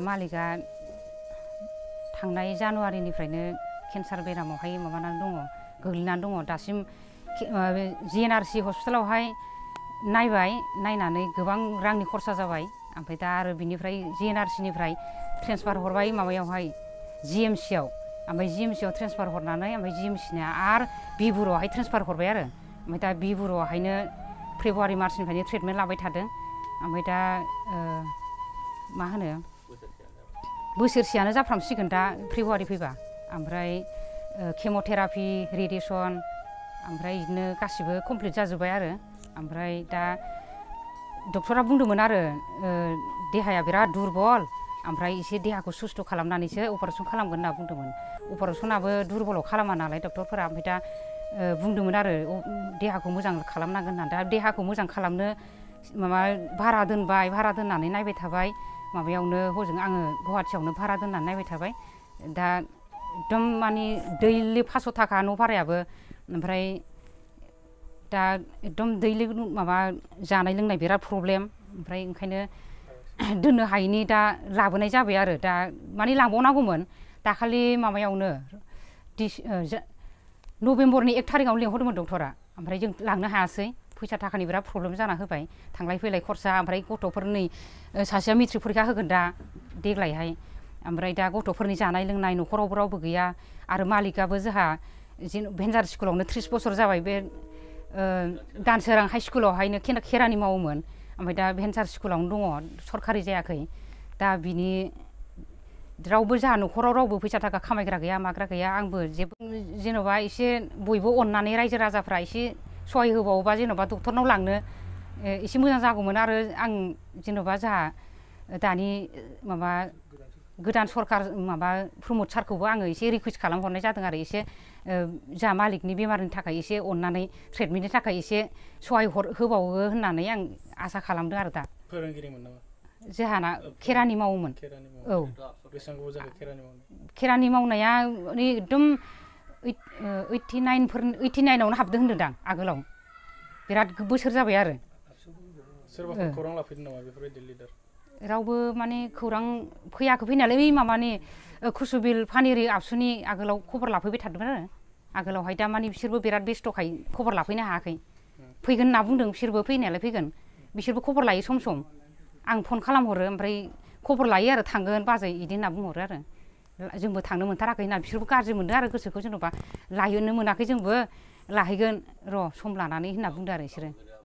मालिकआ थांनाय जानुवारिनिफ्रायनो केन्सार बेरामावहाय माबानानै दङ गोग्लैनानै दङ दासिम GNRC हस्पिटालावहाय नायबाय नायनानै गोबां रांनि खरसा जाबाय ओमफ्राय दा आरो बिनिफ्राय GNRCनिफ्राय ट्रेन्सफार हरबाय माबायावहाय GMCआव ओमफ्राय GMCआव ट्रेन्सफार हरनानै ओमफ्राय GMCनिया आरो बिबुरुआवहाय ट्रेन्सफार हरबाय आरो ओमफ्राय दा बिबुरुआवहायनो फेब्रुवारि मार्चनिफ्रायनो ट्रिटमेन्ट लाबाय थादों ओमफ्राय दा मा होनो बोसोरसेयानो जाफ्रामसिगोन दा फेब्रुवारि फैबा ओमफ्राय केम'थेरापि रेडिएसन ओमफ्राय बिदिनो गासिबो कमप्लिट जाजोब्बाय आरो ओमफ्राय दा डक्टरा बुंदोंमोन आरो देहाया बिराद दुरबल ओमफ्राय एसे देहाखौ सुस्थ' खालामनानैसो अपारेसन खालामगोन होनना बुंदोंमोन अपारेसनाबो दुरबलाव खालामा नालाय डक्टरफोरा ओमफ्राय दा बुंदोंमोन आरो देहाखौ मोजां खालामनांगोन होननानै दा देहाखौ मोजां खालामनो माबा भारा दोननानै नायबाय थाबाय माबायावनो हजों आङो गुवाहाटियावनो भारा दोननानै नायबाय थाबाय दा एकदम माने दैलि 500 थाखा न' भारायाबो ओमफ्राय दा एकदम दैलि माबा जानाय लोंनाय बिराद प्रब्लेम ओमफ्राय ओंखायनो दोननो हायिनि दा लाबोनाय जाबाय आरो दा माने लांबावनांगौमोन दाखालि माबायावनो नभेम्बरनि 1 थारिखआवनो लिंहरदोंमोन डक्टरा ओमफ्राय जों लांनो हायासै फैसा थाखानि बिराद प्रब्लेम जाना होबाय थांलाय फैलाय खरसा ओमफ्राय गथ'फोरनि सासेया मेट्रिक फरिखा होगोन दा देग्लायहाय ओमफ्राय दा गथ'फोरनि जानाय लोंनाय न'खरावबो रावबो गैया आरो मालिकआबो जोंहा भेन्सार स्कुलावनो 30 बोसोर जाबाय बे दानसोरां हाइ स्कुलावहायनो खेरानि मावोमोन ओमफ्राय दा भेन्सार स्कुलावनो दङ सरकारि जायाखै दा बिनि रावबो जोंहा न'खराव रावबो फैसा थाखा खामायग्रा गैया माग्रा गैया आंबो जेबो जेन'बा एसे बयबो अननानै रायजो राजाफ्रा एसे सहाय होबावोबा जेन'बा डक्टरनाव लांनो एसे मोजां जागौमोन आरो आं जेन'बा जोंहा दानि माबा गोदान सरकार माबा प्रमद सारखौबो आङो एसे रिकुवेस्ट खालामहरनाय जादों आरो एसे जोंहा मालिकनि बेमारनि थाखाय एसे अननानै ट्रिटमेन्टनि थाखाय एसे सहाय होबावो होननानै आं आसा खालामदों आरो दा फोरोंगिरिमोन नामा जोंहाना खेरानि मावोमोन औ खेरानि मावनाया एकदम 89आवनो हाबदों होनदोंदां आगोलाव बिराद बोसोर जाबाय आरो सोरबाफोर खौरां लाफैदों नामा बेफोरबायदि लिडार रावबो माने खौरां फैयाखै फैनायालाय माबानि कुसुबिल पानेरि आबसुनि आगोलाव खबर लाफैबाय थादोंमोन आरो आगोलावहाय दा माने बिसोरबो बिराद बेस्थ'खाय खबर लाफैनो हायाखै फैगोन होनना बुंदों बिसोरबो फैनायालाय फैगोन बिसोरबो खबर लायो सम सम आं फन खालामहरो ओमफ्राय खबर लायो आरो थांगोन बाजै बिदि होनना बुंहरो आरो जोंबो थांनो मोनथाराखै होनना बिसोरबो गाज्रि मोनदों आरो गोसोखौ जेन'बा लाहैनो मोनाखै जोंबो लाहैगोन र' सम लानानै होनना बुंदों आरो बिसोरो